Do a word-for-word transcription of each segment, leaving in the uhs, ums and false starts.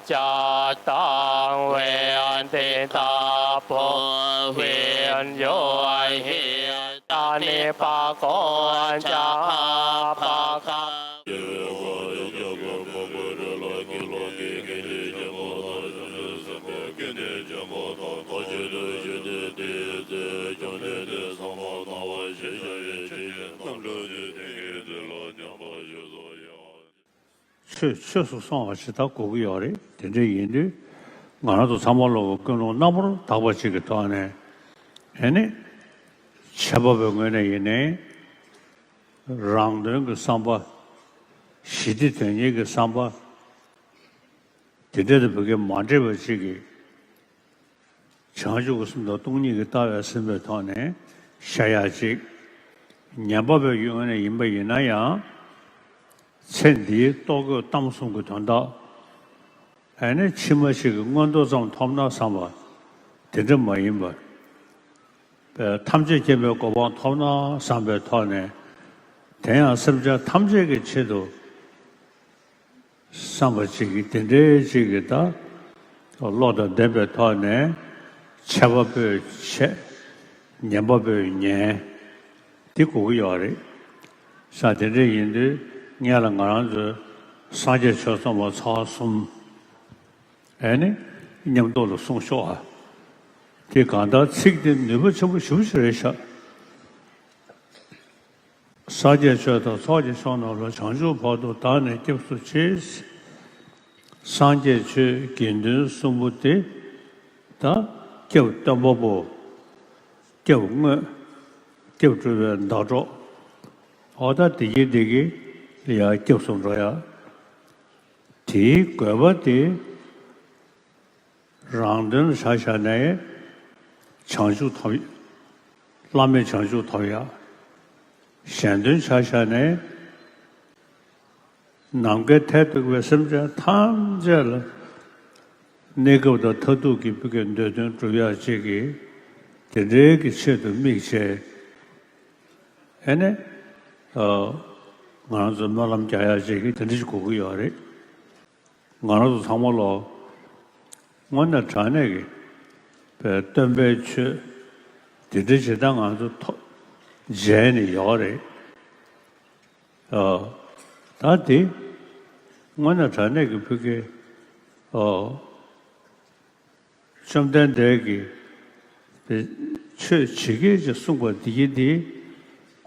ཀྱང་དང་བས་འདི་ལྟ་བུ་དཔེར་འབྱུང་ཧེ། ད་ནི་པ་ཀོ་ཅ་ཨ་པ་ཀ་ཆོས་ཆོས་སུ་སོང་བ་ཞིག་ད་གོ་གི་ཡོད་རེད། དེ་འདྲ་ཡིན་དུས་ང་རང་ཚོ་ཚང་མ་ལོག་གི་ཀུན་སློང་རྣམ་པར་དག་པ་ཅིག་གི་ཐོག་ནས་ཨེ་ནི་བྱེད་པ་པོའི་ངོས་ནས་ཡིན་ནའི་རང་དོན་གྱི་བསམ་པ། ཞི་བདེ་དོན་གཉེར་གྱི་བསམ་པ། དེ་འདྲ་དང་བོད་སྐད་མ་འདྲེས་པ་ཅིག་གིས། བྱང་ཆུབ་ཀྱི་སེམས་དང་སྟོང་ཉིད་ཀྱི་ལྟ་བའི་སེམས་པའི་ཐོག་ནས་བཤད་ཡག་ཅིག་ཉན་པ་པོའི་ཡོང་ནས་ཡིན་པ་ཡིན་ན་ཡང་། ཚེ་འདིའི་ལྟོ་གོས་གཏམ་གསུམ་གྱི་དོན་དག་ཨ་ནི་ཕྱི་མ་ཞིག་གི་མངོན་མཐོ་ཙམ་ཐོབ་ན་བསམ་པ་དེ་འདྲ་མ་ཡིན་པར། ཐམས་ཅད་མཁྱེན་པའི་གོ་འཕང་ཐོབ་ན་བསམ་པའི་ཐོག་ནས། དེ་ཡང་སེམས་ཅན་ཐམས་ཅད་ཀྱི་ཆེད་དུ། བསམ་པ་གཅིག་གིས་དེ་འདྲའི་གཅིག་གིས་ད་བློ་དང་ལྡན་པའི་ཐོག་ནས་འཆད་པ་པོས་འཆད། ཉན་པ་པོས་ཉན། དེ་གོ་གི་ཡོད་རེད། ས་དེ་འདྲ་ཡིན་དུས་སྔོན་ལ་ང་རང་ཚོས་སངས་རྒྱས་ཆོས་ཚོགས་པ་ཚར་གསུམ་ཨེ་ནི་མཉམ་དུ་ལ་གསུང་ཤོག་ཨ། དེ་གང་ལྟར་ཚིག་དེ་ནུས་པ་ཆེན་པོ་ཞེ་པོ་ཅིག་རེད་ཤག་སངས་རྒྱས་ཆོས་དང་ཚོགས་ཀྱི་མཆོག་རྣམས་ལ། བྱང་ཆུབ་བར་དུ་བདག་ནི་སྐྱབས་སུ་མཆི། སངས་རྒྱས་ཆོས་དགེ་འདུན་གསུམ་པོ་དེ་ད་སྐྱབས་སྟོན་པ་པོ། སྐྱབས་དངོས། སྐྱབས་སྒྲུབ་པའི་ཟླ་གྲོགས། འོ་ད་དེ་གི་དེ་གི་ལ་ཡང་སྐྱབས་སུ་འགྲོ་ཡ། དེའི་དགོས་པ་དེ། རང་དོན་ཆ་བཞག་ནས་བྱང་ཆུབ་ཐོབ། བླ་མེད་བྱང་ཆུབ་ཐོབ་ཡ། གཞན་དོན་ཆ་བཞག་ནས་ནམ་མཁའི་མཐས་གཏུགས་པའི་སེམས་ཅན་ཐམས་ཅད་ལ་གནས་སྐབས་དང་མཐར་ཐུག་གི་བུ་གའི་འདོད་དོན་སྒྲུབ་ཡ་ཅིག་གི་དེ་འདྲའི་གི་ཆེད་དུ་དམིགས་བྱས་ཨེ་ནས་ང་རང་ཚོ་སྨོན་ལམ་རྒྱག་ཡ་ཅིག་གི་དེ་འདྲ་ཞིག་དགོས་ཀྱི་ཡོད་རེད། ང་རང་ཚོ་ཚང་མ་ལོ་དངོས་གནས་དྲང་གནས་ཀྱི་པའི་སྟོན་པའི་ཆོས་དེ་འདྲ་ཇི་ལྟར་ང་ཚོ་ཐོ་མཇལ་ནས་ཡོད་རེད། ཨ། ད་དེ་དངོས་གནས་དྲང་གནས་ཀྱི་ཕ་གི་ཨ། བཅོམ་ལྡན་འདས་ཀྱིས་ཆོས་ཇི་སྐད་ཅེས་གསུངས་པ་འདི་ཡིན་ཏེ།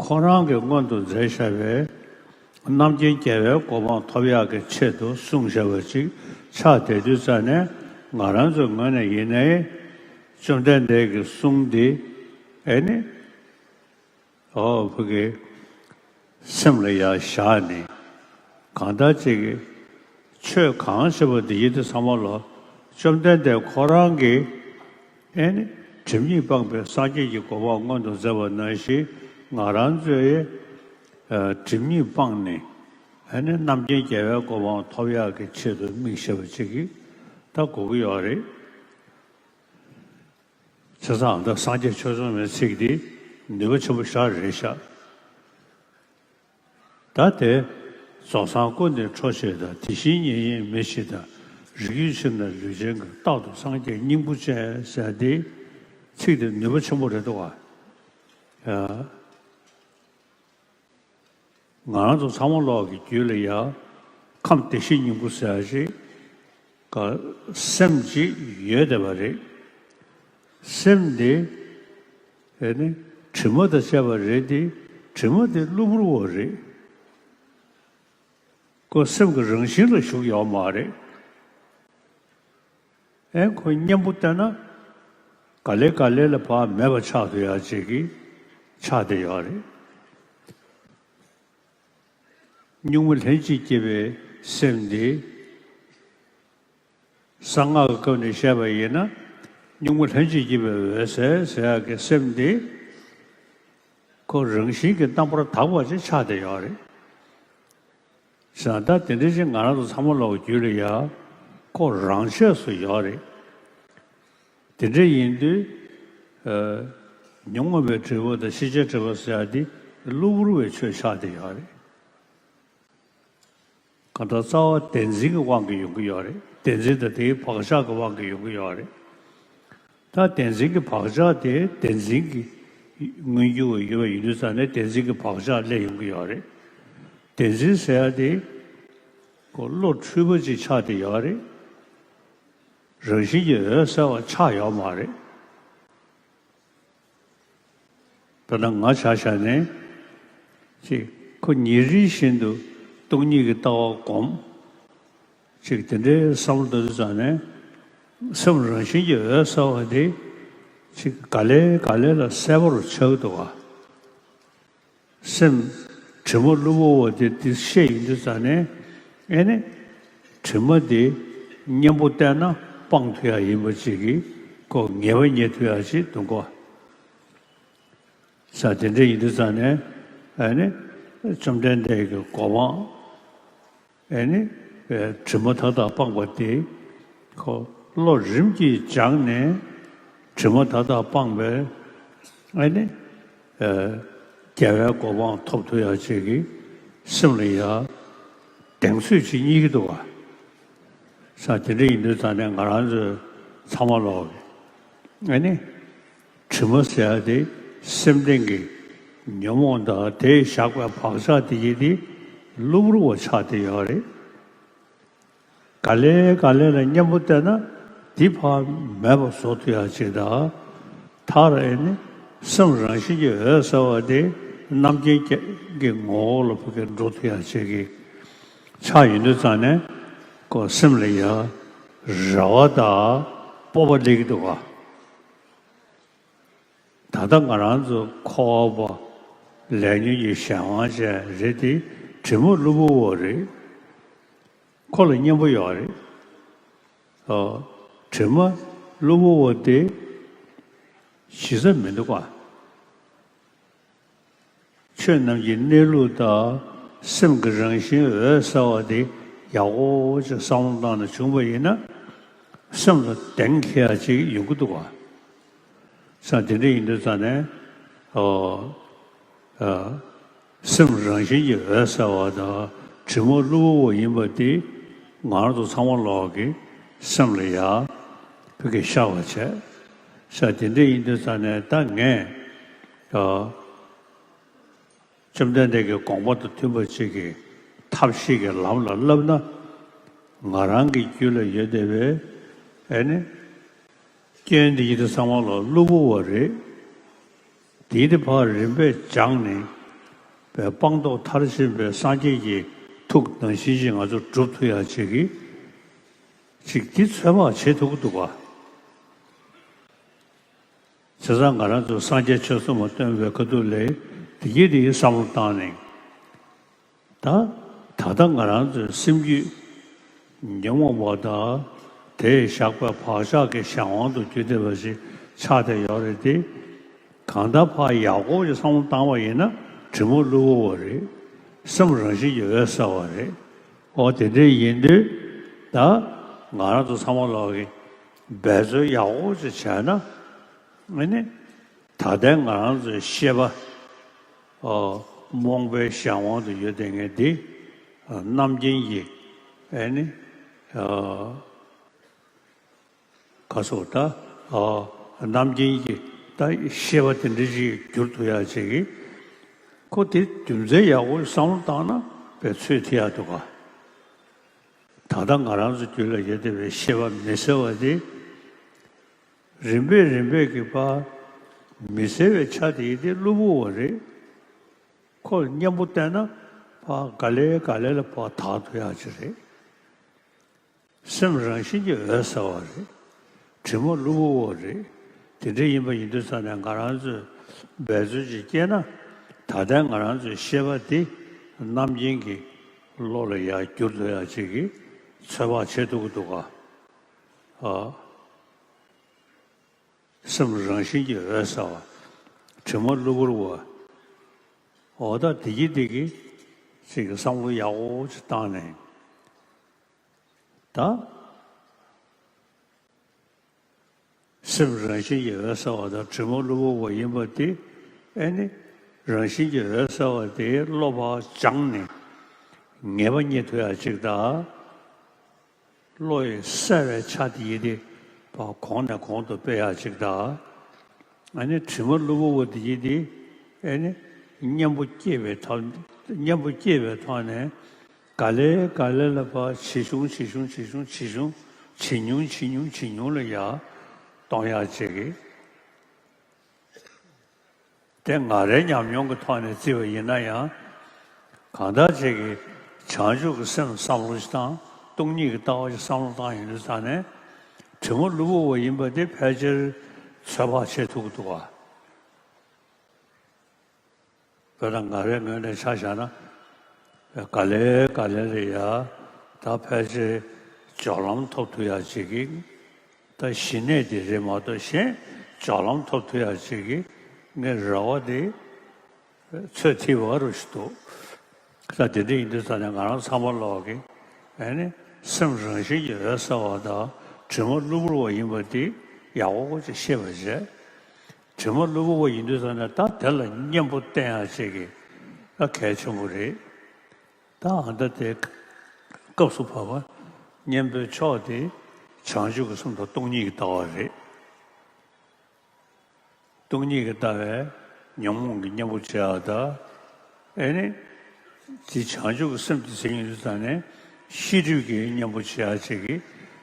ཁོ་རང་གིས་སྔོན་དུ་མཛད་བཞག་པའི་རྣམ་མཁྱེན་རྒྱལ་བའི་གོ་འཕང་ཐོབ་ཡག་གི་ཆེད་དུ་གསུངས་བཞག་པ་ཅིག་ཆགས་བསྡད་དུས་ཙ་ནས་ང་རང་ཚོའི་ངོས་ནས་ཡིན་ནའི་བཅོམ་ལྡན་འདས་ཀྱི་གསུང་འདི་ཨེ་ནི། ཨོ་བུ་གའི་སེམས་ལ་ཡར་བཞག་ནས་གང་ལྟར་ཅིག་གི་ཆོས་གང་ཞེས་པ་འདི་ཡིན་དུས་ཚང་མ་ལོ་བཅོམ་ལྡན་འདས་ཁོ་རང་གིས་ཨེ་ནི་སྒྲིབ་གཉིས་སྤངས་པའི་སངས་རྒྱས་ཀྱི་གོ་འཕང་མངོན་དུ་མཛད་པ་ནང་བཞིན་ང་རང་ཚོས་ཨ་སྒྲིབ་གཉིས་སྤངས་ནས་ཨེ་ནི་རྣམ་མཁྱེན་རྒྱལ་བའི་གོ་འཕང་ཐོབ་ཡག་གི་ཆེད་དུ་དམིགས་བྱས་པ་ཅིག་གིས་ད་གོ་གི་ཡོད་རེད། བྱས་ཙང་ད་སངས་རྒྱས་ཆོས་རྩོམ་པའི་ཚིག་འདི་ནུས་པ་ཆེན་པོ་ཞེ་དྲག་རེད་ཤག་ད་དེ་རྫོགས་སངས་སྐུ་ནི་འཕྲོ་ཕྱིར་དང་། དེ་བཞིན་ཉིད་དབྱེར་མེད་ཕྱིར་དང་། རིགས་རྒྱུད་ཕྱིར་ན་ལུས་ཅན་གྱི། རྟག་ཏུ་སངས་རྒྱས་སྙིང་པོ་ཅན་ཟེར་འདི་ཚིག་འདི་ནུས་པ་ཆེན་པོ་རེད་འདུག་ག་ཡ། ང་རང་ཚོ་ཚང་མ་ལོག་གི་རྒྱུད་ལ་ཡ་ཁམས་བདེ་གཤེགས་སྙིང་པོ་ཟེར་ཡ་ཞིག་ག་སེམས་ཅིག་ཡོད་བསྡད་པ་རེད། སེམས་འདི་ཨེ་ནི་དྲི་མ་དང་བཅས་པ་རེད་དེ། དྲི་མ་དེ་གློ་བུར་བ་རེད། ཁོ་སེམས་ཀྱི་རང་བཞིན་ལ་ཞུགས་ཡོད་མ་རེད། ཨེ་ཁོ་གཉེན་པོ་བསྟེན་ན་ག་ལེ་ག་ལེ་ལ་བག་མེད་པ་ཆགས་ཐུབ་ཡག་ཅིག་གི་ཆགས་བསྡད་ཡོད་རེད། གཉུག་མ་ལྷན་ཅིག་སྐྱེས་པའི་སེམས་འདི་གསང་སྔགས་ཀྱི་སྐབས་ནས་བཤད་པ་ཡིན་ན་གཉུག་མ་ལྷན་ཅིག་སྐྱེས་པའི་འོད་གསལ་ཟེར་ཡག་གི་སེམས་འདི་ཁོ་རང་བཞིན་གྱིས་རྣམ་པར་དག་པ་ཅིག་ཆགས་བསྡད་ཡོད་རེད། བྱས་ཙང་ད་དེ་འདྲ་ཞིག་ང་རང་ཚོ་ཚང་མ་ལོག་རྒྱུད་ལ་ཡ་ཁོ་རང་ཆས་སུ་ཡོད་རེད། དེ་འདྲ་ཡིན་དུས་ཨ་ཉོན་མོངས་པའི་དྲི་མ་དང་ཤེས་བྱའི་དྲི་མ་ཟེར་ཡ་དེ་གློ་བུར་བའི་ཆོས་ཆགས་བསྡད་ཡོད་རེད། གང་ལྟར་རྩ་བ་བདེན་འཛིན་གྱི་དབང་གིས་ཡོང་གི་ཡོད་རེད། བདེན་འཛིན་དང་དེའི་བག་ཆགས་ཀྱི་དབང་གིས་ཡོང་གི་ཡོད་རེད། ད་བདེན་འཛིན་གྱི་བག་ཆགས་དེ་བདེན་འཛིན་གྱི་མངོན་གྱུར་ཡོད་པ་ཡིན་དུས་ཙང་ནས་བདེན་འཛིན་གྱི་བག་ཆགས་སླེབས་ཡོང་གི་ཡོད་རེད། བདེན་འཛིན་ཟེར་ཡ་དེ་ཁོ་བློ་འཁྲུལ་པ་ཅིག་ཆགས་བསྡད་ཡོད་རེད། རང་བཞིན་གྱིས་འོད་གསལ་བ་ཆགས་ཡོད་མ་རེད། དཔེར་ན་ང་ཆ་བཞག་ནས་ཅིག་ཁོ་ཉིན་རེ་བཞིན་དུ་སྟོང་ཉིད་ཀྱི་ལྟ་བ་སྒོམ། ཅིག་དེ་འདྲའི་བསམ་བློ་གཏོང་དུས་ཙང་ནས་སེམས་རང་བཞིན་གྱིས་འོད་གསལ་བ་དེ་ཅིག་ག་ལེ་ག་ལེ་ལ་གསལ་པོ་རུ་ཆགས་འདུག་ག། སེམས་དྲི་མ་གློ་བུར་བ་དེ་དེ་ཤེས་ཡོང་དུས་ཙང་ནས་ཨེ་ནི་དྲི་མ་དེ་གཉེན་པོ་བསྟེན་ན་སྤང་ཐུབ་ཡ་ཡིན་པ་ཅིག་གི་ཁོ་ངེས་པ་རྙེད་ཐུབ་ཡ་ཅིག་འདུག་ག། ས་དེ་འདྲ་ཡིན་དུས་ཙང་ནས་ཨེ་ནི་བཅོམ་ལྡན་འདས་ཀྱི་གོ་འཕང་ཨེ་ནི་དྲི་མ་མཐའ་དག་སྤངས་པ་དེ་ཁོ་བློ་རིམ་གྱིས་སྦྱངས་ནས་དྲི་མ་མཐའ་དག་སྤངས་པས་ཨེ་ནི་རྒྱལ་བའི་གོ་འཕང་ཐོབ་ཐུབ་ཡ་ཅིག་གི་སེམས་ལ་ཡ་གདེང་ཚོད་ཅིག་རྙེད་ཀྱི་འདུག་ག། ས་དེ་འདྲ་ཡིན་དུས་ཙང་ནས་ང་རང་ཚོ་ཚང་མ་ལོག་གི་ཨེ་ནི། དྲི་མ་ཟེར་ཡ་དེ་སེམས་གཏིང་གི་ཉོན་མོངས་དང་དེས་བཞག་པའི་བག་ཆགས་དེ་ཡི་དེ་གློ་བུར་བ་ཆགས་བསྡད་ཡོད་རེད། ག་ལེ་ག་ལེ་ལ་གཉེན་པོ་བསྟེན་ན་དེ་ཕར་མེད་པ་བཟོ་ཐུབ་ཡ་ཅིག་དང་། མཐར་ཨེ་ནི་སེམས་རང་བཞིན་གྱིས་འོད་གསལ་བ་དེ་རྣམ་མཁྱེན་གྱི་ངོ་བོ་ལ་ཕ་གི་འགྲོ་ཐུབ་ཡ་ཅིག་གི་ཆགས་ཡོང་དུས་ཙང་ནས་ཁོ་སེམས་ལ་ཡ་རེ་བ་དང་སྤོབས་པ་སླེབས་ཀྱི་འདུག་ག། ད་ལྟ་ང་རང་ཚོ་འཁོར་བ་པོ་ལས་ཉོན་གྱི་གཞན་དབང་ཅན་རེད་དེ་དྲི་མ་གློ་བུར་བ་རེད། ཁོ་ལ་གཉེན་པོ་ཡོད་རེད། ཨོ། དྲི་མ་གློ་བུར་བ་དེ་གཞི་རྩ་མི་འདུག་ག། ཆོས་རྣམས་ཀྱི་གནས་ལུགས་དང་སེམས་ཀྱི་རང་བཞིན་འོད་གསལ་བ་དེ་ཡག་པོ་ཅིག་བསམ་བློ་བཏང་ནས་བྱུང་བ་ཡིན་ན་སེམས་ལ་གདེང་འཁེལ་ཡ་ཅིག་ཡོང་གི་འདུག་ག། ས་དེ་འདྲ་ཡིན་དུས་ཙང་ནས་ཨོ། ཨ། སེམས་རང་བཞིན་གྱིས་འོད་གསལ་བ་དང་དྲི་མ་གློ་བུར་བ་ཡིན་པ་དེ་ང་རང་ཚོ་ཚང་མ་ལོག་གི་སེམས་ལ་ཡ་ཕ་གི་ཤར་བ་བྱས། ས་དེ་འདྲ་ཡིན་དུས་ཙང་ནས་ད་ངས་ཨ། བཅོམ་ལྡན་འདས་ཀྱི་དགོངས་པ་དང་མཐུན་པ་ཅིག་གི་ཐབས་ཤེས་ཀྱི་ལམ་ལ་བསླབ་ན། ང་རང་གི་རྒྱུད་ལ་ཡོད་བསྡད་པའི་ཨེ་ནི། སྐྱོན་འདི་ཡི་དེ་ཚང་མ་ལ་གློ་བུར་བ་རེད། དེའི་དེ་ཕར་རིམ་པས་སྦྱངས་ནས་པའི་སྤངས་རྟོགས་མཐར་ཕྱིན་པའི་སངས་རྒྱས་ཀྱི་ཐུགས་ནང་བཞིན་ཅིག་ང་ཚོ་སྒྲུབ་ཐུབ་ཡ་ཅིག་གི་ཅིག་འདི་ཚོད་དཔག་བྱེད་ཐུབ་ཀྱི་འདུག་ག། བྱས་ཙང་ང་རང་ཚོ་སངས་རྒྱས་ཆོས་གསུམ་ལ་སྟོན་པའི་ཁ་ཐུག་ལས་དེ་གྱིས་དེ་གྱིས་བསམ་བློ་བཏང་ནས། ད་ད་ལྟ་ང་རང་ཚོའི་སེམས་རྒྱུད་ཉོན་མོངས་པ་དང་དེས་བཞག་པའི་བག་ཆགས་ཀྱི་གཞན་དབང་དུ་གྱུར་བསྡད་པ་ཞིག་ཆགས་བསྡད་ཡོད་རེད་དེ། གང་ལྟར་ཕར་ཡག་པོ་ཞིག་བསམ་བློ་བཏང་བ་ཡིན་ན་དྲི་མ་གློ་བུར་བ་རེད། སེམས་རང་བཞིན་གྱིས་འོད་གསལ་བ་རེད། འོ་དེ་འདྲ་ཡིན་དུས་ད་ང་རང་ཚོ་ཚང་མ་ལོག་གི་འབད་རྩོལ་ཡག་པོ་ཞིག་བྱས་ན། ཨེ་ནི། ད་ལྟའི་ང་རང་ཚོའི་ཤེས་པ། ཨོ། རྨོངས་པའི་གཞན་དབང་དུ་ཡོད་བསྡད་མཁན་འདི། ཨ། རྣམ་མཁྱེན་གྱི། ཨེ་ནི། ཨ། ག་སོགས་ད། ཨོ། རྣམ་མཁྱེན་གྱི་ད་ཤེས་པ་དེ་འདྲ་ཞིག་འགྱུར་ཐུབ་ཡག་ཅིག་གི། ཁོ་དེ་རྒྱུ་མཚན་ཡག་པོ་བསམ་བློ་བཏང་ན་དཔེ་ཚོད་ཐིག་ཡག་འདུག་ག། ད་ལྟ་ང་རང་ཚོ་རྒྱུད་ལ་ཡོད་བསྡད་པའི་ཤེས་པ་མི་གསལ་བ་དེ། རིམ་པས་རིམ་པས་ཀྱི་བར་མི་གསལ་བའི་ཆ་དེ་ཡིན་ཏེ་གློ་བུར་བ་རེད། ཁོ་ལ་གཉེན་པོ་བསྟེན་ན་ཕར་ག་ལེ་ག་ལེ་ལ་ཕར་དག་ཐུབ་ཡག་ཅིག་རེད། སེམས་རང་བཞིན་གྱིས་འོད་གསལ་བ་རེད། དྲི་མ་གློ་བུར་བ་རེད། དེ་འདྲ་ཡིན་པ་ཡིན་དུས་ཙང་ནས་ང་རང་ཚོས་འབད་རྩོལ་ཅིག་བསྐྱེད་ན་ད་ལྟའི་ང་རང་ཚོའི་ཤེས་པ་དེ་རྣམ་མཁྱེན་གྱི་བློ་ལ་ཡར་བསྒྱུར་ཐུབ་ཡག་ཅིག་གི་ཚོད་དཔག་བྱེད་ཐུབ་ཀྱི་འདུག་ག། ཨ། སེམས་རང་བཞིན་གྱིས་འོད་གསལ་བ། དྲི་མ་གློ་བུར་བ། འོ་ད་དེ་གི་དེ་གི་ཅིག་བསམ་བློ་ཡག་པོ་ཅིག་བཏང་ནས། ད་སེམས་རང་བཞིན་གྱིས་འོད་གསལ་བ་དང་དྲི་མ་གློ་བུར་བ་ཡིན་པ་དེ་ཨེ་ནི་རང་བཞིན་གྱིས་འོད་གསལ་བ་དེའི་བློ་ཕར་སྦྱངས་ནས་ངེས་པ་རྙེད་ཐུབ་ཡག་ཅིག་དང་། བློ་ཡི་གསལ་བའི་ཆ་དེ་ཡི་དེ་བ་གོང་ནས་གོང་དུ་སྤེལ་ཡག་ཅིག་དང་། ཨ་ནི་དྲི་མ་གློ་བུར་བ་དེ་ཡི་དེ་ཨ་ནི་གཉེན་པོ་སྐྱེས་པའི་ཐོག་གཉེན་པོ་སྐྱེས་པའི་ཐོག་ནས་ག་ལེ་ག་ལེ་ལ་བ་ཇེ་ཆུང་ཇེ་ཆུང་ཇེ་ཆུང་ཇེ་ཆུང་ཇེ་ཉུང་ཇེ་ཉུང་ཇེ་ཉུང་ལ་ཡར་གཏོང་ཡག་ཅིག་གི་དེ་ང་རའི་ཉམས་མྱོང་གི་ཐོག་ནས་བརྩིས་པ་ཡིན་ན་ཡང་། གང་ལྟར་ཅིག་གིས་བྱང་ཆུབ་ཀྱི་སེམས་བསམ་བློ་ཞིག་དང་སྟོང་ཉིད་ཀྱི་ལྟ་བ་ཞིག་བསམ་བློ་བཏང་ཡོང་དུས་ཙང་ནས། དྲི་མ་གློ་བུར་བ་ཡིན་པ་དེ་ཕལ་ཆེར་ཚོད་དཔག་བྱེད་ཐུབ་ཀྱི་འདུག་ག་དཔེར་ན་ང་རའི་ངོས་ནས་ཆ་བཞག་ན། ག་ལེ་ག་ལེ་རེད་ཡ། ད་ཕལ་ཆེར་སྦྱོར་ལམ་ཐོབ་ཐུབ་ཡ་ཅིག་གི། ད་ཞི་གནས་དེ་རེད་མ་གཏོགས་གཞན་སྦྱོར་ལམ་ཐོབ་ཐུབ་ཡ་ཅིག་གི་ངའི་རེ་བ་དེ་ཚོད་ཐིག་བ་རུ་ཞིག་འདུག་ད་དེ་འདྲ་ཡིན་དུས་ཙང་ནས་ང་རང་ཚང་མ་ལོག་གི་ཨ་ནི་སེམས་རང་བཞིན་གྱིས་འོད་གསལ་བ་དང་དྲི་མ་གློ་བུར་བ་ཡིན་པ་དེ་ཡག་པོ་ཅིག་ཤེས་པ་བྱས། དྲི་མ་གློ་བུར་བ་ཡིན་དུས་ཙང་ནས་ད་དེ་ལ་གཉེན་པོ་བསྟེན་ཡ་ཅིག་གི་ད་གལ་ཆེན་པོ་རེད། ད་ཨ་ད་དེ་སྐབས་སུ་བབ་པ་གཉེན་པོའི་ཕྱོགས་དེ་བྱང་ཆུབ་ཀྱི་སེམས་དང་སྟོང་ཉིད་ཀྱི་ལྟ་བ་རེད། སྟོང་ཉིད་ཀྱི་ལྟ་བས་ཉོན་མོངས་ཀྱི་གཉེན་པོ་བྱེད་ཡག་དང་། ཨེ་ནི། དེ་བྱང་ཆུབ་ཀྱི་སེམས་དེ་ཟིན་ཡོད་དུས་ཙང་ནས་ཤེས་སྒྲིབ་ཀྱི་གཉེན་པོ་བྱེད་ཡག་ཅིག་གི་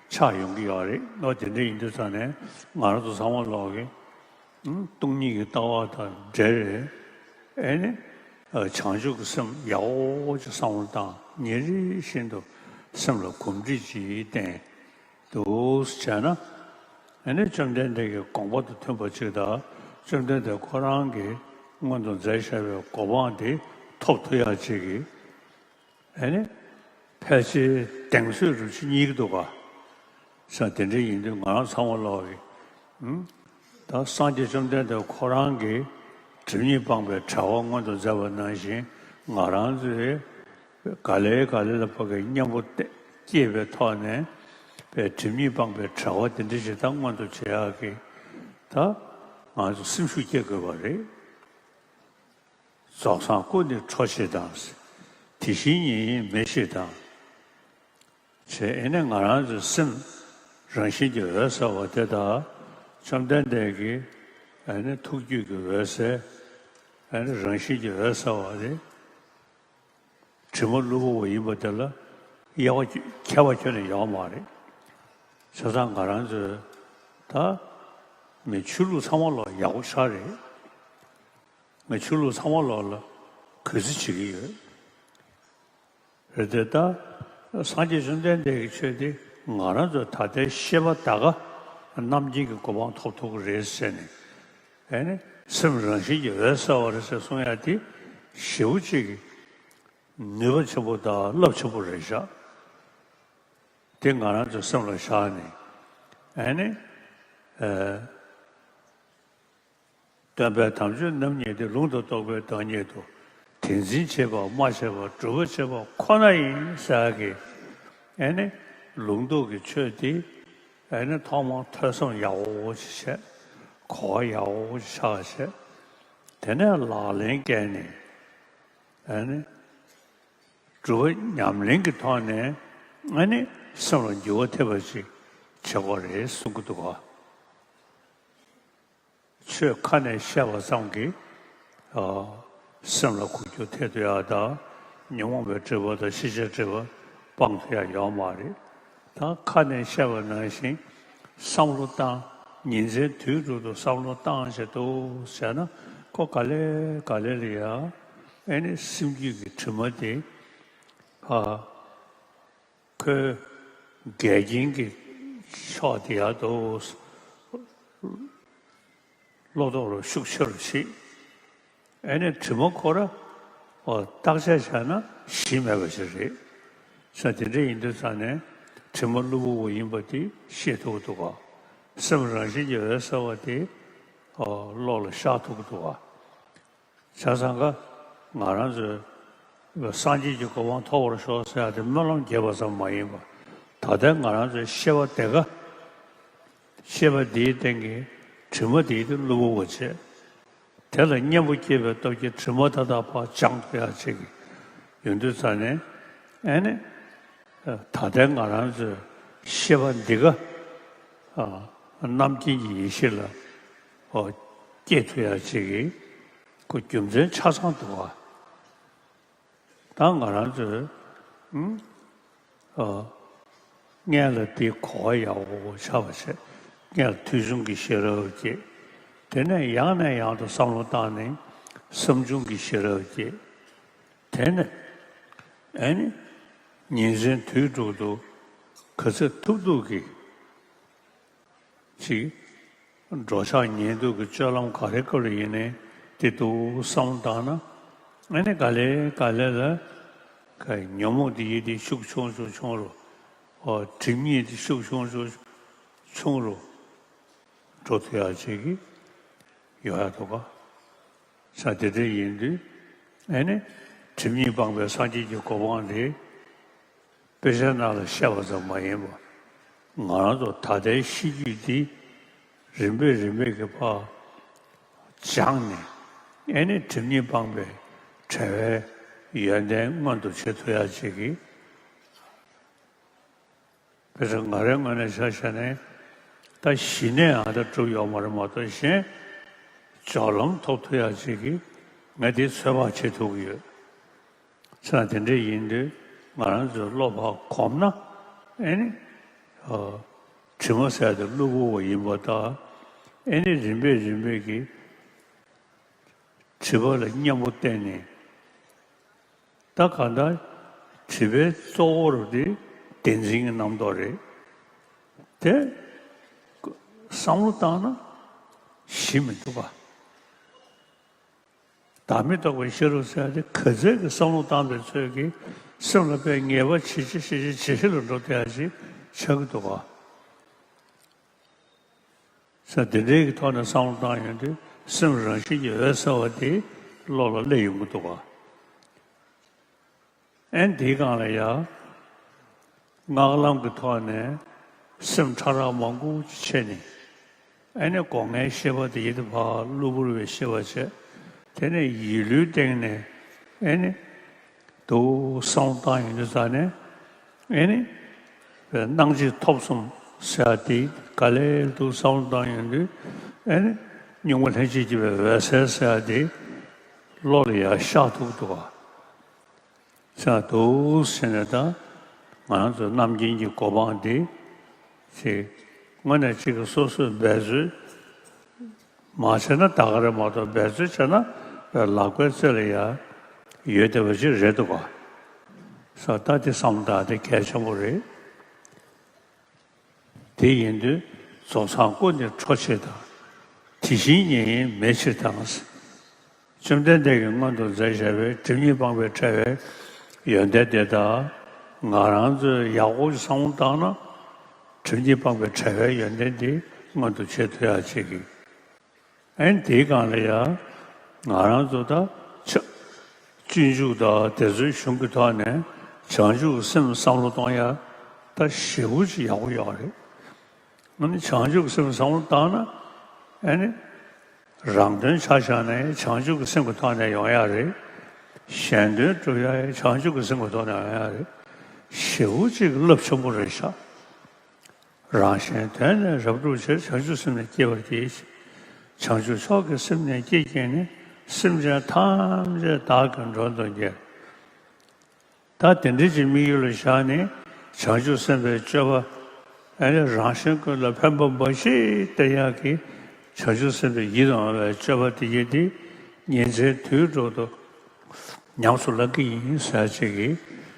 ཆགས་ཡོང་གི་ཡོད་རེད། ཨོ་དེ་འདྲ་ཡིན་དུས་ཙང་ནས་ང་རང་ཚོ་ཚང་མ་ལོག་གི་སྟོང་ཉིད་ཀྱི་ལྟ་བ་དང་འབྲེལ་རེད། ཨེ་ནི། བྱང་ཆུབ་ཀྱི་སེམས་ཡག་པོ་ཅིག་བསམ་བློ་བཏང་ཉིན་རེ་བཞིན་དུ་སེམས་ལ་གོམས་འདྲིས་ཅིག་བསྟེན། འདུག་སེ་བྱས་ན། ཨ་ནི་བཅོམ་ལྡན་འདས་ཀྱི་དགོངས་པ་དང་མཐུན་པ་ཅིག་དང་། བཅོམ་ལྡན་འདས་ཁོ་རང་གིས་སྔོན་དུ་མཛད་བཞག་པའི་གོ་འཕང་དེ་ཐོབ་ཐུབ་ཡག་ཅིག་གི་ཨ་ནི་ཕལ་ཆེར་གདེང་ཚོད་རུ་ཅིག་རྙེད་ཀྱི་འདུག་ག་ས་དེ་འདྲ་ཡིན་དུས་ང་རང་ཚང་མ་ལོག་གི་ད་སངས་རྒྱས་བཅོམ་ལྡན་འདས་ཁོ་རང་གིས་སྒྲིབ་གཉིས་སྤངས་པའི་གྲྭ་པ་མངོན་དུ་མཛད་པ་ནང་བཞིན་ང་རང་ཚོས་ག་ལེ་ག་ལེ་ལ་ཕ་གི་གཉེན་པོ་སྐྱེས་པའི་ཐོག་ནས་པའི་སྒྲིབ་གཉིས་སྤངས་པའི་གྲྭ་པ་དེ་འདྲ་ཞིག་ད་མངོན་དུ་བྱེད་ཡག་གི་ད་ང་ཚོ་སེམས་ཤུགས་སྐྱེ་དགོས་པ་རེད། རྫོགས་སངས་སྐུ་ནི་འཕྲོ་ཞེས་དང་། དེ་བཞིན་ཉིད་ཡིན་མེད་ཞེས་དང་། ཞེས་ཨེ་ནས་ང་རང་ཚོའི་སེམས་རང་བཞིན་གྱིས་འོད་གསལ་བ་དེ་དག་བཅོམ་ལྡན་འདས་ཀྱི་ཨེ་ནས་ཐུགས་རྒྱུད་ཀྱི་འོད་གསལ། ཨེ་ནས་རང་བཞིན་གྱིས་འོད་གསལ་བ་དེ། དྲི་མ་གློ་བུར་བ་ཡིན་པ་དེ་ལ་དབྱེ་བ་ཁྱད་པར་ཁྱོན་ནས་ཡོད་མ་རེད། བྱས་ཙང་ང་རང་ཚོས་ད་མི་ཆོས་ལུགས་ཚང་མ་ལ་ཡག་པོ་ཤར་རེད། ང་ཆོས་ལུགས་ཚང་མ་ལོག་ལ་གུས་བརྩི་བྱེད་ཀྱི་ཡོད། རེད་དེ་ད། སངས་རྒྱས་བཅོམ་ལྡན་འདས་ཀྱི་ཆོས་འདི་ང་རང་ཚོ་ད་ལྟའི་ཤེས་པ་ད་ག་རྣམ་མཁྱེན་གྱི་གོ་འཕང་ཐོབ་ཐུབ་ཀྱི་རེད་ཟེར་ནས། ཨེ་ནི་སེམས་རང་བཞིན་གྱིས་འོད་གསལ་བ་རེད་ཟེར་གསུང་ཡ་དེ་ཞེ་པོ་ཅིག་གི་ནུས་པ་ཆེན་པོ་དང་རླབས་ཆེན་པོ་རེད་ཤག་དེ་ང་རང་ཚོའི་སེམས་ལ་བཞག་ནས། ཨེ་ནི། ཨེ། སྟོན་པས་དམ་ཆོས་རྣམ་གཉིས་ཏེ། ལུང་དང་རྟོགས་པའི་བདག་ཉིད་དོ། དེ་འཛིན་བྱེད་པ་སྨྲ་བྱེད་པ་སྒྲུབ་པ་བྱེད་པ་ཁོ་ན་ཡིན་ཟེར་གི་ཨེ་ནི་ལུང་རྟོགས་ཀྱི་ཆོས་དེ་ཨེ་ནི་ཐོག་མར་ཐོས་བསམ་ཡག་པོ་ཞིག་བྱས། གོ་བ་ཡག་པོ་ཞིག་བཞག་བྱས། དེ་ནས་ལག་ལེན་བཀལ་ནས་ཨེ་ནི་སྒྲུབ་པ་ཉམས་ལེན་གྱི་ཐོག་ནས་ཨེ་ནི་སེམས་ལ་འགྱུར་བ་ཐེབས་པ་ཞིག་བྱེད་དགོས་རེད་གསུང་གི་འདུག་ག་ཆོས་ཁ་ནས་བཤད་པ་ཙམ་གྱིས། ཨ། སེམས་ལ་འགུལ་སྐྱོད་ཐེབས་ཐུབ་ཡག་དང་། ཉོན་མོངས་པའི་སྒྲིབ་པ་དང་ཤེས་བྱའི་སྒྲིབ་པ་སྤང་ཐུབ་ཡག་ཡོད་མ་རེད། ད་ཁ་ནས་བཤད་པ་ནང་བཞིན་བསམ་བློ་བཏང་། ཉིན་མཚན་དུས་དྲུག་ཏུ་བསམ་བློ་བཏང་བྱས་འདུག་བྱས་ན་ཁོ་ག་ལེ་ག་ལེ་ལ་ཡ་ཨེ་ནི་སེམས་རྒྱུད་ཀྱི་དྲི་མ་དེ། ཨ། ཁོའི་འགལ་རྐྱེན་གྱི་ཕྱོགས་དེ་ཡར་དུ་བློ་ཐོག་ལ་ཤུགས་ཆེ་རུ་ཕྱིན། ཨེ་ནས་དྲི་མ་ཁོ་ར་བརྟག་དཔྱད་བྱས་ན་གཞི་མེད་པ་ཞིག་རེད། ས་དེ་འདྲ་ཡིན་དུས་ཙང་ནས་དྲི་མ་གློ་བུར་བ་ཡིན་པ་དེ་ཤེས་ཐུབ་ཀྱི་འདུག་ག་སེམས་རང་བཞིན་གྱིས་འོད་གསལ་བ་དེ་བློ་ལ་ཤར་ཐུབ་ཀྱི་འདུག་ག་བྱས་ཙང་ཀ་ང་རང་ཚོས་སངས་རྒྱས་ཀྱི་གོ་འཕང་ཐོབ་པར་ཤོག་ཟེར་ཡག་དེ་སྨོན་ལམ་རྒྱག་པ་ཙམ་མ་ཡིན་པར། ད་ལྟའི་ང་རང་ཚོའི་ཤེས་པ་དེ་ཀ་ཤེས་པ་འདིའི་སྟེང་གི་དྲི་མ་འདིའི་དེ་གློ་བུར་བ་བྱས། དེ་ལ་གཉེན་པོ་སྐྱེས་པའི་སྟོབས་ཀྱིས་དྲི་མ་མཐའ་དག་ཕར་སྦྱང་ཐུབ་ཡག་ཅིག་ཡོང་དུས་ཙང་ནས་ཨེ་ནི། ད་ལྟའི་ང་རང་ཚོའི་ ཤེས་པ་འདི་ག་ཨ་རྣམ་མཁྱེན་གྱི་ཡེ་ཤེས་ལ་ཨོ་སྐྱེ་ཐུབ་ཡ་ཅིག་གི་ཁོ་རྒྱུ་མཚན་ཆ་ཚང་འདུག་བ། ད་ང་རང་ཚོས་ཨ་སྔོན་ལ་དེ་གོ་བ་ཡག་པོ་ཆགས་པ་བྱས། སྔོན་ལ་ཐོས་བྱུང་གི་ཤེས་རབ་སྐྱེས། དེ་ནས་ཡང་ནས་ཡང་དུ་བསམ་བློ་བཏང་ནས་བསམ་བྱུང་གི་ཤེས་རབ་སྐྱེས། དེ་ནས་ཨེ་ནི་ཉིན་མཚན་དུས་དྲུག་ཏུ་ག་ཚོད་ཐུབ་ཐུབ་ཀྱིས་ཅིག་འགྲོ་འཆག་ཉལ་འདུག་གི་སྤྱོད་ལམ་ག་རེ་སྐབས་ལ་ཡིན་ནའི་དེ་འདུག་བསམ་བློ་བཏང་ན། ཨེ་ནི་ག་ལེ་ག་ལེ་ལ་ག་ཉོན་མོངས་དེ་ཡི་དེ་ཤུགས་ཆུང་ཆུང་ཆུང་རུ། ཨོ་སྒྲིབ་གཉིས་དེ་ཤུགས་ཆུང་ཆུང་ཆུང་རུ་འགྲོ་ཐུབ་ཡག་ཅིག་གི་ཡོང་ཡག་འདུག་ག། ས་དེ་འདྲ་ཡིན་དུས་ཨེ་ནི་སྒྲིབ་གཉིས་སྤངས་པའི་སངས་རྒྱས་ཀྱི་གོ་འཕང་དེ་དཔེ་ཆའི་ནང་ལ་བཤད་པ་ཙམ་མ་ཡིན་པར་ང་རང་ཚོ་ད་ལྟའི་ཤེས་རྒྱུད་འདི་རིམ་པས་རིམ་པས་ཀྱི་ཕར་སྦྱངས་ནས་ཨེ་ནི་སྒྲིབ་གཉིས་སྤངས་པའི་བྲལ་བའི་ཡོན་ཏན་མངོན་དུ་བྱེད་ཐུབ་ཡག་ཅིག་གི། དཔེ་ཆ་ང་རའི་ངོས་ནས་ཆ་བཞག་ནས་ད་གཞི་ནས་ཨ་ད་གྲུབ་ཡོད་མ་རེད་མ་གཏོགས་གཞན་སྦྱོར་ལམ་ཐོབ་ཐུབ་ཡག་ཅིག་གིས་ང་དེ་ཚོད་དཔག་བྱེད་ཐུབ་ཀྱི་ཡོད། ས་དེ་འདྲ་ཡིན་དུས་ང་རང་ཚོའི་བློ་ཕར་གོམས་ན་ཨེ་ནི་ཨ་དྲི་མ་ཟེར་དེ་གློ་བུར་བ་ཡིན་པ་དང་ཨེ་ནི་རིམ་པས་རིམ་པས་ཀྱིས་དྲི་བ་ལ་མཉམ་པོ་བསྟན་ནས། ད་གང་ལྟར་དྲི་བའི་གཙོ་བོ་རུ་དེ་བདེན་འཛིན་གྱི་རྣམ་རྟོག་རེད། དེ་བསམ་བློ་བཏང་ན་གཞི་མི་འདུག་ག། བདག་མེད་རྟོགས་པའི་ཤེས་རབ་ཟེར་ཡ་དེ་ག་ཚད་ཀྱི་བསམ་བློ་བཏང་པའི་ཚོད་ཀྱིས་སེམས་ལ་དཔེ་ངེས་པ་ཇེ་ཆེ་ཇེ་ཆེ་ཇེ་ཆེ་ལ་འགྲོ་ཐུབ་ཡ་ཅིག་ཆགས་ཀྱི་འདུག་ག། ས་དེ་འདྲའི་གི་ཐོག་ནས་བསམ་བློ་བཏང་ཡོང་དུས་སེམས་རང་བཞིན་གྱིས་འོད་གསལ་བ་དེ་བློ་ལ་སླེབས་ཡོང་གི་འདུག་ག། ཨེ་འདིའི་སྒང་ལ་ཡ། སྔགས་ལམ་གྱི་ཐོག་ནས་སེམས་ཕྲ་རགས་མང་པོ་ཅིག་ཕྱེ་ནས། ཨེ་ནི་སྒོ་ལྔའི་ཤེས་པ་དེ་ཡིད་དུ་བབ་གློ་བུར་བའི་ཤེས་པ་བྱས། དེ་ནས་ཡིད་བློའི་སྟེང་ནས་ཨེ་ནི་འདུག་བསམ་བློ་བཏང་ཡོང་དུས་ཙ་ནས་ཨེ་ནི་སྣང་མཆེད་ཐོབ་གསུམ་ཟེར་ཡ་དེ་ག་ལེར་འདུག་བསམ་བློ་བཏང་ཡོང་དུས་ཨེ་ནི་གཉུག་མ་ལྷན་སྐྱེས་སྐྱེད་པའི་འོད་གསལ་ཟེར་ཡ་དེ་བློ་ལ་ཡར་ཤར་ཐུབ་འདུག་ག། ས་འདུག་ཟེར་ནས་ད་ང་རང་ཚོའི་རྣམ་མཁྱེན་གྱི་གོ་འཕང་འདི་ཅིག་དངོས་གནས་གཅིག་གི་སོ་སོས་འབད་རྩོལ་མ་བྱས་ན་ད་ག་རེད་མ་གཏོགས་འབད་རྩོལ་བྱས་ན་ལག་པའི་རྩེ་ལ་ཡ་ཡོད་བསྡད་པ་ཅིག་རེད་འདུག་ག། ས་ད་དེ་བསམ་བློ་བཏང་དེ་གལ་ཆེན་པོ་རེད། དེ་ཡིན་དུས་རྫོགས་སངས་སྐུ་ནི་འཕྲོག་བྱེད་དང་། དེ་བཞིན་ཉིད་ཡིན་མེད་ཕྱིར་དང་། བཅོམ་ལྡན་འདས་ཀྱིས་མངོན་དུ་མཛད་བཞག་པའི་སྒྲིབ་གཉིས་སྤངས་པའི་བྲལ་བའི་ཡོན་ཏན་དེ་དག་ང་རང་ཚོས་ཡག་པོ་བསམ་བློ་བཏང་ན་སྒྲིབ་གཉིས་སྤངས་པའི་བྲལ་བའི་ཡོན་ཏན་དེ་མངོན་དུ་བྱེད་ཐུབ་ཡག་ཅིག་གི། ཨན་དེའི་སྒང་ལ་ཡ། ང་རང་ཚོ་ད་ཆ་སྤྱོད་འཇུག་དང་དེ་ཚོའི་གཞུང་གི་ཐོག་ནས་བྱང་ཆུབ་སེམས་བསམ་བློ་གཏོང་ཡ་ད་ཞེ་པོ་ཅིག་ཡག་པོ་ཡོད་རེད། ཨ་ནི་བྱང་ཆུབ་སེམས་བསམ་བློ་བཏང་ན་ཨ་ནི་རང་དོན་ཆ་བཞག་ནས་བྱང་ཆུབ་ཀྱི་སེམས་ཀྱི་ཐོག་ནས་ཡོང་ཡ་རེད། གཞན་དོན་སྒྲུབ་ཡ་བྱང་ཆུབ་ཀྱི་སེམས་ཀྱི་ཐོག་ནས་ཡོང་ཡ་རེད། ཞེ་པོ་ཅིག་རླབས་ཆེན་པོ་རེད་ཤག། རང་གཞན་དོན་ནི་རབ་བསྒྲུབ་ཕྱིར། བྱང་ཆུབ་སེམས་ནི་བསྐྱེད་པར་བགྱི། བྱང་ཆུབ་མཆོག་གི་སེམས་ནི་བསྐྱེད་བགྱིས་ནས། སེམས་ཅན་ཐམས་ཅད་བདག་གིས་མགྲོན་དུ་གྱུར། ད་དེ་འདྲའི་ཅིག་དམིགས་ཡུལ་ལ་བཞག་ནས་བྱང་ཆུབ་སེམས་དཔའི་སྤྱོད་པ་ཨ་ནི་རང་གཞན་ཀུན་ལ་ཕན་པ་འབའ་ཞིག་སྟེར་ཡག་གི་བྱང་ཆུབ་སེམས་དཔའི་ཡིད་དུ་འོང་བའི་སྤྱོད་པ་དེ་ཡིན་ཏེ་ཉིན་མཚན་དུས་དྲུག་ཏུ་ཉམས་སུ་བླང་གི་ཡིན་ཟེར་ཡག་ཅིག་གི་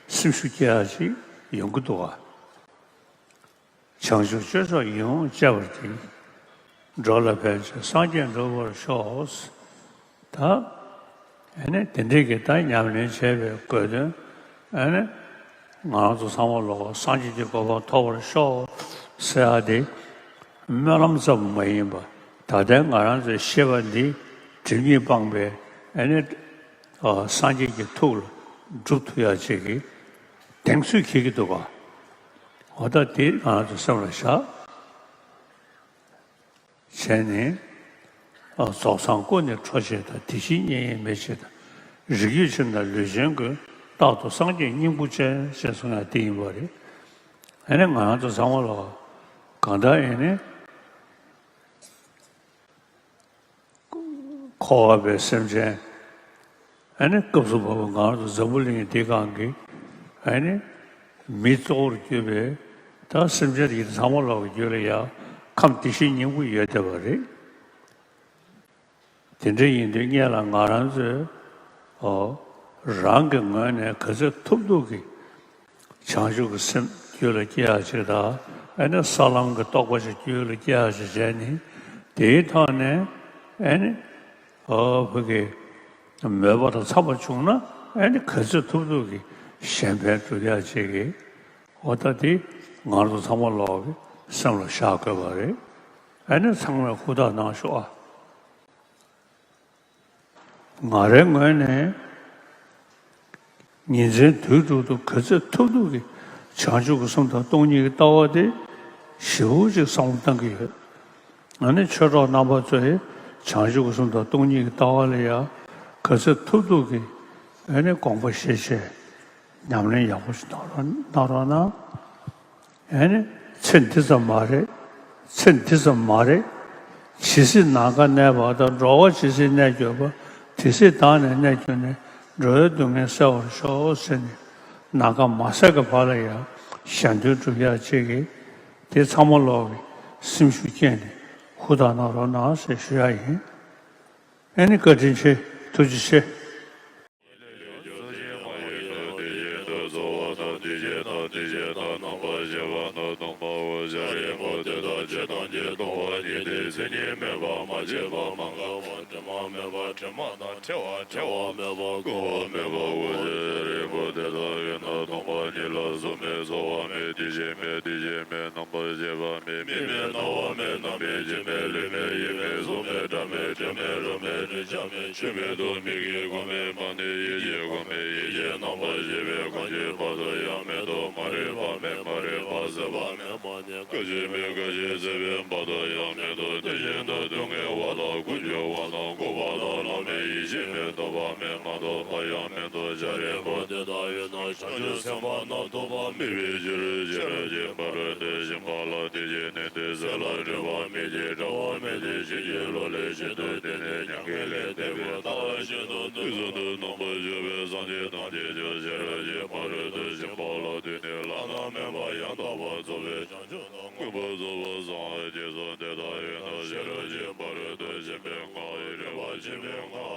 སེམས་ཤུགས་སྐྱེ་ཡག་ཅིག་ཡོང་གི་འདུག་ག། བྱང་ཆུབ་སྤྱོད་མཆོག་ཡིད་འོང་སྤྱད་པར་བགྱི། འགྲོ་ལ་ཕན་ཕྱིར་སངས་རྒྱས་འགྲུབ་པར་ཤོག། ད་ཨ་ནི་དེ་འདྲའི་གི་ད་ཉམས་ལེན་བྱས་པའི་དགོས་དོན་ཨ་ནི་ང་རང་ཚོ་ཚང་མ་ལོག་སངས་རྒྱས་ཀྱི་གོ་འཕང་ཐོབ་པར་ཤོག་ཟེར་ཡག་དེ་སྨོན་ལམ་ཙམ་མ་ཡིན་པ་ད་ལྟའི་ང་རང་ཚོའི་ཤེས་པ་འདི་སྒྲིབ་གཉིས་སྤངས་པའི་ཨ་ནི་སངས་རྒྱས་ཀྱི་ཐུགས་ལ་སྒྲུབ་ཐུབ་ཡག་ཅིག་གི་གདེང་ཚོད་འཁེལ་གྱི་འདུག་ག། འོ་ད་དེ་ང་རང་ཚོ་སེམས་ལ་བཞག་བྱས་ནས་རྫོགས་སངས་སྐུ་ནི་འཕྲོག་བྱེད་དང་། དེ་བཞིན་ཉིད་ཡིན་མེད་ཕྱིར་དང་། རིགས་རྒྱུད་ཕྱིར་ན་ལུས་ཅན་ཀུན། རྟག་ཏུ་སངས་རྒྱས་སྙིང་པོ་ཅན། ཅེས་གསུངས་ཡག་དེ་ཡིན་པ་རེད། ཨ་ནི་ང་རང་ཚོ་ཚང་མ་ལ་གང་ལྟར་ཨེ་ནི་འཁོར་བ་པའི་སེམས་ཅན། ཨ་ནི་སྐབས་སུ་བབ་པ་ང་རང་ཚོ་འཛམ་བུ་གླིང་འདི་སྒང་གི་ཨ་ནི་མི་གཙོ་བོར་གྱུར་པའི་ད་སེམས་ཅན་དེ་ཚང་མ་ལོག་གི་རྒྱུད་ལ་ཡང་ཁམས་བདེ་གཤེགས་སྙིང་པོ་ཡོད་བསྡད་པ་རེད། དེ་འདྲ་ཡིན་དུས་སྔོན་ལ་ང་རང་ཚོས་ཨོ་རང་གི་ངོས་ནས་ག་ཚོད་ཐུབ་ཐུབ་ཀྱིས་བྱང་ཆུབ་ཀྱི་སེམས་རྒྱུད་ལ་སྐྱེ་ཡག་ཅིག་དང་ཨ་ནི་ས་ལམ་གྱི་རྟོགས་པ་ཞིག་རྒྱུད་ལ་སྐྱེ་ཡག་ཅིག་བྱས་ནས། དེའི་ཐོག་ནས་ཨ་ནི་ཨོ་བོད་ཀྱི་མོས་པ་དང་འཚམས་པ་བྱུང་ན་ཨ་ནི་ག་ཚོད་ཐུབ་ཐུབ་ཀྱིས་གཞན་ཕན་སྒྲུབ་ཡག་ཅིག་གི་ཨོ་ད་དེ་ང་རང་ཚོ་ཚང་མ་ལོག་གི་སེམས་ལ་བཞག་དགོས་པ་རེད། ཨ་ནི་ཚང་མས་ཧུར་ཐག་གནང་ཤོག་ཨ། ང་རའི་ངོས་ནས་ཉིན་མཚན་དུས་དྲུག་ཏུ་ག་ཚོད་ཐུབ་ཐུབ་ཀྱིས་བྱང་ཆུབ་ཀྱི་སེམས་དང་སྟོང་ཉིད་ཀྱི་ལྟ་བ་དེ་ཞེ་པོ་ཅིག་བསམ་བློ་བཏང་གི་ཡོད། ཨ་ནི་ཆོས་གྲོགས་རྣམ་པ་ཚོས་བྱང་ཆུབ་ཀྱི་སེམས་དང་སྟོང་ཉིད་ཀྱི་ལྟ་བ་ལ་ཡང་ག་ཚོད་ཐུབ་ཐུབ་ཀྱིས་ཨ་ནི་དགོངས་པ་བཞེས་བྱས་ཉམས་ལེན་ཡག་པོ་ཞིག་གནང་རོགས་གནང་རོགས་གནང་། ཨེ་ནི། ཚེ་འདི་ཙམ་མ་རེད། ཚེ་འདི་ཙམ་མ་རེད། ཇི་སྲིད་ནམ་མཁའ་གནས་པ་དང་། འགྲོ་བ་ཇི་སྲིད་གནས་གྱུར་པ། དེ་སྲིད་བདག་ནི་གནས་གྱུར་ནས། འགྲོ་བའི་སྡུག་བསྔལ་སེལ་བར་ཤོག་ཟེར་ནས་ནམ་མཁའ་མ་ཟད་ཀྱི་བར་ལ་ཡང་གཞན་དོན་སྒྲུབ་ཡག་ཅིག་གི་དེ་ཚང་མ་ལོག་གི་སེམས་ཤུགས་བསྐྱེད་ནས་ཧུར་ཐག་གནང་རོགས་གནང་ཟེར་ཞུ་ཡག་ཡིན། ཨེ་ནི། བཀའ་དྲིན་ཆེ། ཐུགས་རྗེ་ཆེ། མེད། དེ་བཞིན་མེད། དེ་བཞིན་མེད། རྣམ་པར་ཤེས་པ་མེད། མིག་མེད། རྣ་བ་མེད། སྣ་མེད། ལྕེ་མེད། ལུས་མེད། ཡིད་མེད། གཟུགས་མེད། སྒྲ་མེད། དྲི་མེད། རོ་མེད། དྲི་ཆབ་མེད། ཆོས་མེད་དོ། མིག་གིས་མགོ་མེད། པ་ནི་ཡིད་ཀྱི་སྒོ་མེད། ཡིད་ཀྱི་རྣམ་པར་ཤེས་པའི་གང་ཞིག་བར་དུ་ཡང་མེད་དོ། མ་རིག་པ་མེད། མ་རིག་པ་ཟད་པ་མེད། མ་ནི་སྐད་ཅིག་མེད། སྐད་ཅིག་ཟད་པའི་བར་དུ་ཡང་མེད་དོ། དེ་བཞིན་དུ་སྡུག་བསྔལ་བ་དང་། ཀུན་འབྱུང་བ་དང་། འགོག་པ་དང་། བླ་མེད་ཡེ་ཤེས་མེད། རྟོག་པ་མེད། མ་རྟོགས་པ་ཡང་མེད་དོ། བྱ་རིགས་པོ་དེ་ལྟ་ཡིན་ན། བྱང་ཆུབ་སེམས་དཔའ་རྣམས་རྟོགས་པ་མེད་པའི་ཕྱིར། ཤེས་རབ་ཀྱི་ཕ་རོལ་ཏུ་ཕྱིན་པ་ལ་དེ་བཞིན་ནི་དེ་ཟེར་ལ། སྒྲིབ་པ་མེད་ཅིང་བྲལ་བ་མེད་དེ། ཕྱིན་ཅི་ལོག་ལས་གཞན་དུ་འདས་ནས་མྱ་ངན་ལས་འདས་པའི་མཐའ་ལ་ཤིན་ཏུ་དུས་གསུམ་དུ་རྣམ་པར་སྤྱོད་པའི་སངས་རྒྱས་ཐམས་ཅད་ཀྱང་ཤེས་རབ་ཀྱི་ཕ་རོལ་ཏུ་ཕྱིན་པ་ལ་དེ་ནི་བླ་ན་མེད་པ་ཡང་དག་པར་རྫོགས་པའི་བྱང་ཆུབ་ཀུན་པར་རྫོགས་པར་སངས་རྒྱས་སོ། དེ་ལྟ་ཡིན་ན་ཤེས་རབ་ཀྱི་ཕ་རོལ་ཏུ་ཕྱིན་པའི་སྔགས་ཡིན། རིག་པ་ཆེན་པོའི་སྔགས་